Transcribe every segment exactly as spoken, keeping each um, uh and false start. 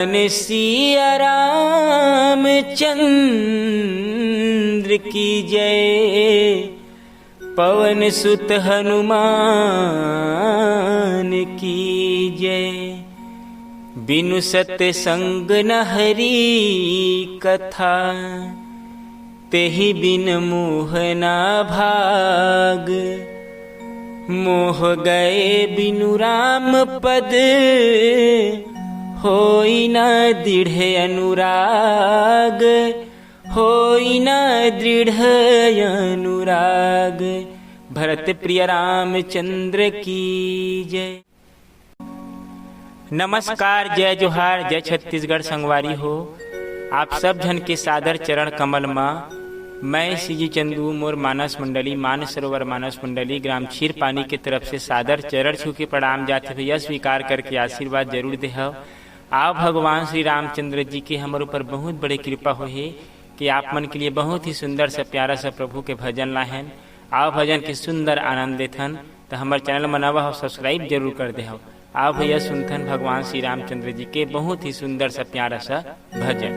सिया रामचंद्र की जय, पवन सुत हनुमान की जय। बिनु सत संग न हरि कथा, तेहि बिन मोह ना भाग। मोह गए बिनु राम पद, होई न दृढ़ अनुराग, होई न दृढ़ अनुराग। भरत प्रिय रामचंद्र की जय। नमस्कार, जय जोहार, जय छत्तीसगढ़ संगवारी हो। आप सब झन के सादर चरण कमल मा मैं सीजी चंदू, मोर मानस मंडली, मानस सरोवर मानस मंडली, ग्राम क्षीर पानी के तरफ से सादर चरण छू के प्रणाम जात हे भैया, स्वीकार करके आशीर्वाद जरूर देहव। आप भगवान श्री रामचंद्र जी के हमर ऊपर बहुत बड़े कृपा होहे कि आप मन के लिए बहुत ही सुंदर सा प्यारा सा प्रभु के भजन लाहेन। आप भजन के सुंदर आनंद लेथन। त हमर चैनल म नवा हो, सब्सक्राइब जरूर कर देहव। आओ भैया, सुनथन भगवान श्री रामचंद्र जी के बहुत ही सुंदर सा प्यारा सा भजन।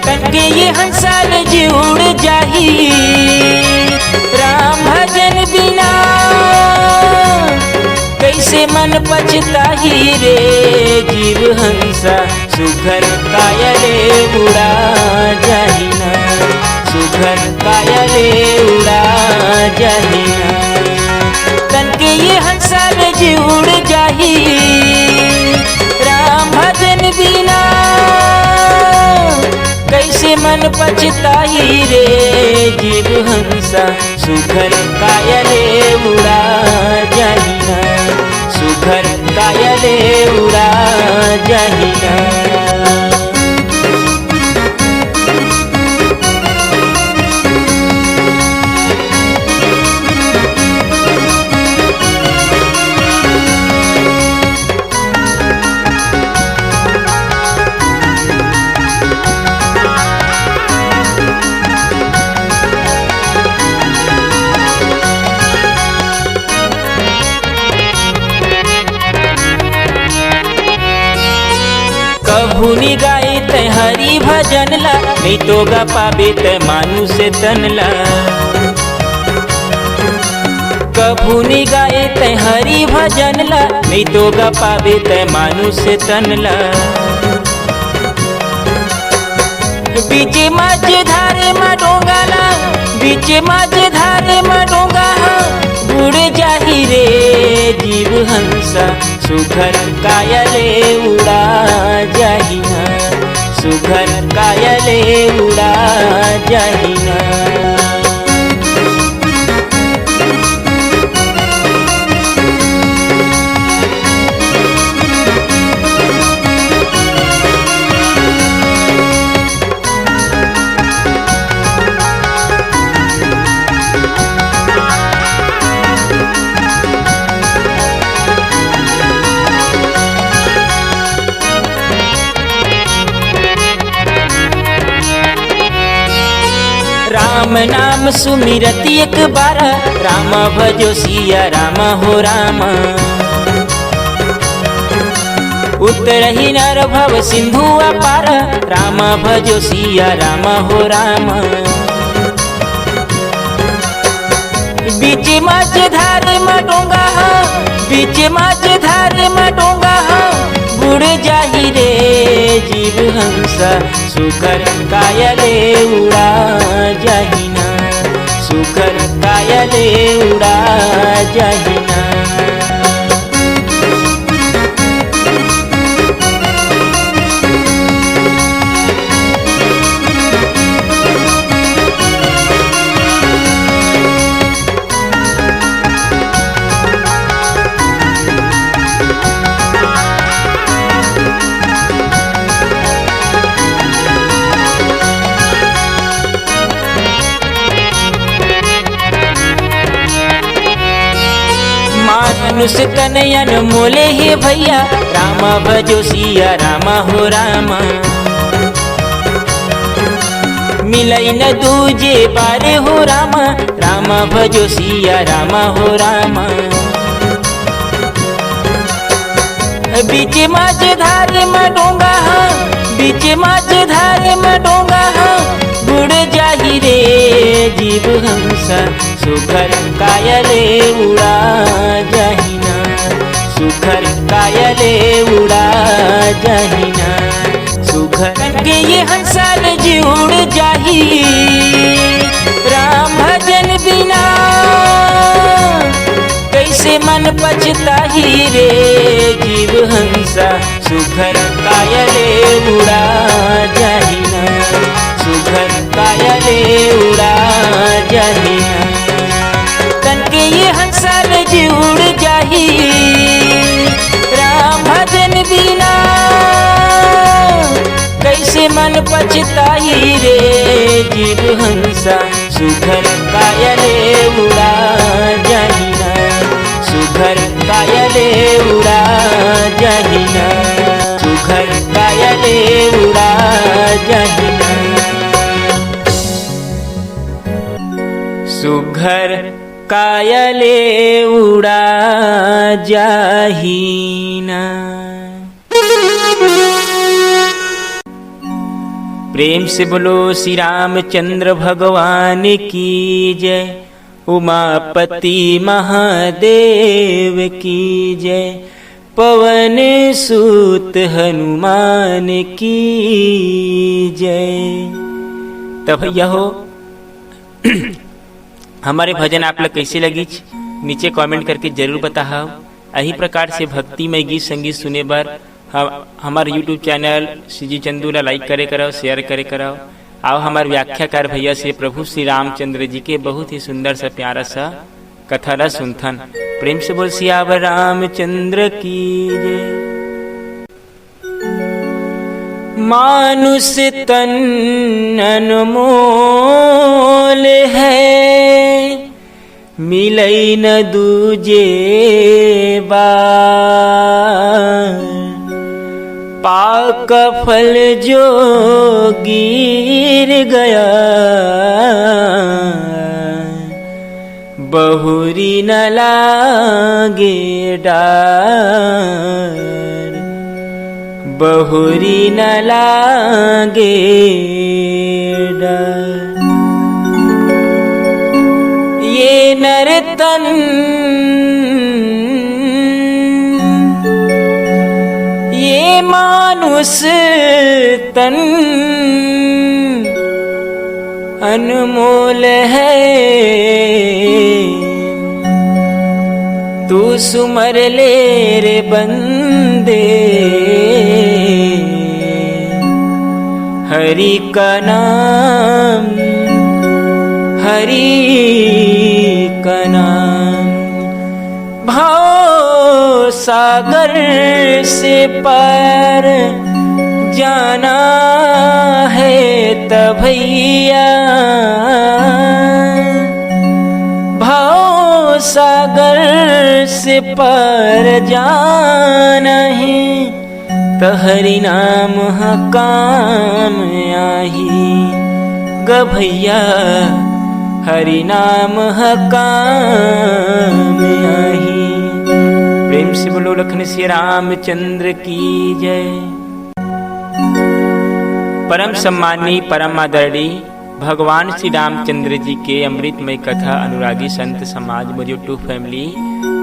तन के ये हंसा ले जे उड़ जाही राम भजन बिना, कैसे मन पछताही रे जीव हंसा। सुघर काया ले उड़ा जाही ना, सुघर काया ले उड़ा जाही ना। तन के ये हंसा ले जे उड़ जाही राम भजन बिना, कैसे मन पछताही रे जीव हंसा। सुघर काया ले उड़ा जाही ना, सुघर काया ले उड़ा जाही ना। कभू नि गाए तै हरि भजन ला, नहीं तो गा पाबे तै मानुष तन ला। कभू नि गाए तै हरि भजन ला, नहीं तो गा पाबे तै मानुष तन ला। बीच मझधार म डोंगा ला, बीच मझधार म डोंगा हा, बुड़ जाही रे जीव हंसा। सुघर काया ले उड़ा जाही ना, सुघर काया ले उड़ा जाही ना। राम नाम सुमिरत एक बार, राम भजो सिया राम हो राम। उतरही नर भव सिंधु अपार, राम भजो सिया राम हो राम। बीच मझधार म डोंगा हा, बीच मझधार म डोंगा हा, बुड़ जाही रे जीव हंसा। सुघर काया ले उड़ा जाही ना, सुघर काया ले उड़ा जाही ना। मनुष्य तन अनमोल हे भैया, रामा भजो सिया रामा हो रामा। मिलई न दूजे बार हो रामा, रामा भजो सिया रामा हो रामा। बीच माझ धार म डोंगा हा, बीच माझ धार म डोंगा हा, बुड़ जाही रे जीव हंसा, सुघर काया ले उड़ा जाही ना, सुघर काया ले उड़ा जाही ना। सुघर के ये हंसा ले जी उड़ जाही, राम भजन बिना कैसे मन पछताही रे जीव हंसा। सुघर काया ले उड़ा जाही ना, सुघर काया ले उड़ा जाही ना। तन के ये हंसा ले जी उड़ जाही, राम भजन बिना कैसे मन पछताही रे जीव हंसा। सुघर काया ले उड़ा जाही ना, सुघर काया ले उड़ा जाही ना, सुघर काया ले उड़ा जाही ना। सुघर काया ले उड़ा जाही ना। प्रेम से बोलो श्री रामचंद्र भगवान की जय, उमापति महादेव की जय, पवन सुत हनुमान की जय। त भैया हो, हमर भजन आप ला कैसे लगिच, नीचे comment करके जरूर बताहव। यही प्रकार से भक्तिमय गीत संगीत सुने बर हम, हमर YouTube channel CG चंदू ला like करे करव, share करे करव। आव हमर व्याख्याकार भैया से प्रभु श्री रामचंद्र जी के बहुत ही सुंदर सा प्यारा सा कथा ला सुनथन। प्रेम से बोल सियावर रामचंद्र की जय। मानुष तन अनमोल है, मिलई न दूजे बार। पाक फल जो गिर गया, बहुरी न लागे डार, बहुरी न लागे डार। ये नर तन, ये मानुष तन, अनमोल है। तू सुमर ले रे बंदे, हरि का नाम, हरि का नाम। भाव सागर से पार जाना है त भैया, भाव सागर से पार जाना है त हरि नाम ह काम आही ग भैया, हरि नाम ह काम आही। प्रेम से बोलो लखन सिया रामचंद्र की जय। परम सम्मानी, परम आदरणीय भगवान श्री रामचंद्र जी के अमृतमय कथा अनुरागी संत समाज मोर YouTube family,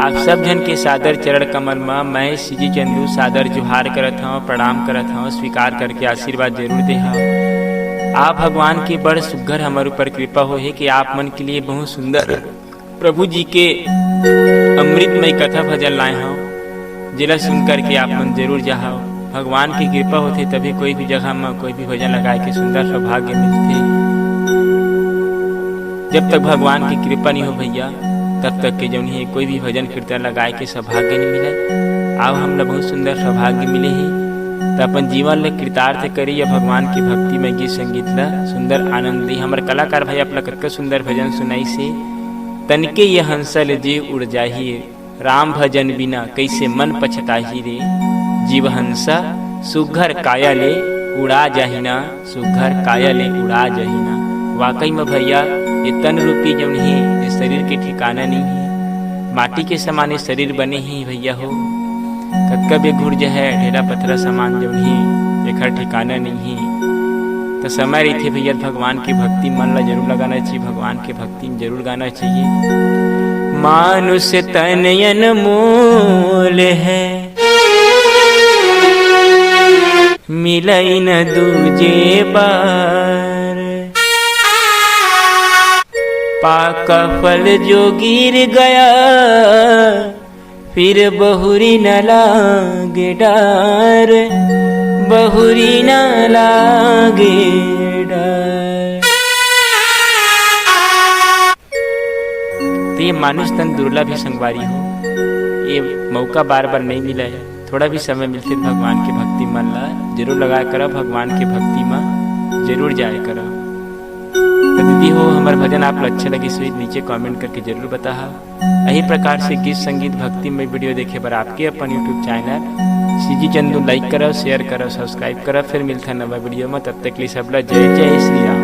आप सब झन के सादर चरण कमल म मैं सीजी चंदू सादर जोहार करत हंव, प्रणाम करत हंव, स्वीकार करके आशीर्वाद जरूर देहा। आप भगवान के बड़ सुग्घर हमर ऊपर कृपा होहे कि आप मन के लिए बहुत सुंदर प्रभु जी के अमृतमय कथा भजन लाए हंव, जेला सुन करके आप मन जरूर जाहव। भगवान की कृपा होथे तभी कोई भी जगह म कोई भी भजन लगाए के सुंदर सौभाग्य मिलथे। जब तक भगवान की कृपा नहीं हो भैया, तब तक के जौन है कोई भी भजन कीर्तन लगाए के सौभाग्य नहीं मिले। अब हमला बहुत सुंदर सौभाग्य मिले ही, त अपन जीवन ल कृतार्थ करी या भगवान की भक्ति में गीत संगीत ला सुंदर आनंद ली। हमर कलाकार भाई अपना कतका सुंदर भजन सुनाई से, तनके ये हंसा ले जीव उड़ जाही। राम भजन बिना कइसे मन पछताही रे। जीव हंसा सुघर काया ले उड़ा जाही ना, सुघर काया ले उड़ा जाही ना। वाकई में भैया, ये तन रूपी जौन हे, ये शरीर के ठिकाना नहीं हे। माटी के समान ये शरीर बने हे भैया हो। कतका भी घुर जाए, ढेला पथरा समान जौन हे, एकर ठिकाना नहीं हे। तो समय रहिथे भैया, भगवान के भक्ति मन ला जरूर लगाना चाहिए, भगवान के भक्ति में जरूर गाना चाहिए। मानुष तन अनमोल है, मिलई न दूजे बार। पाका फल जो गिर गया, फिर बहुरी न लागे डार, बहुरी न लागे डार। तो ये मानुष तन दुर्लभ हे संगवारी हो, ये मौका बार बार नहीं मिला है। थोड़ा भी समय मिलथे त भगवान के भक्ति मन ला जरूर लगाया करा, भगवान के भक्ति में जरूर जाया करा। तो दीदी हो, हमर भजन आप ला अच्छा लगिस होही, नीचे comment करके जरूर बताहा। यही प्रकार से गीत संगीत भक्तिमय video देखे बर आपके अपन YouTube channel CG Chandu like करो, share करो, subscribe करो। फिर मिलथे नवा video में, तब तक के लिए सब ला जय जय श्री राम।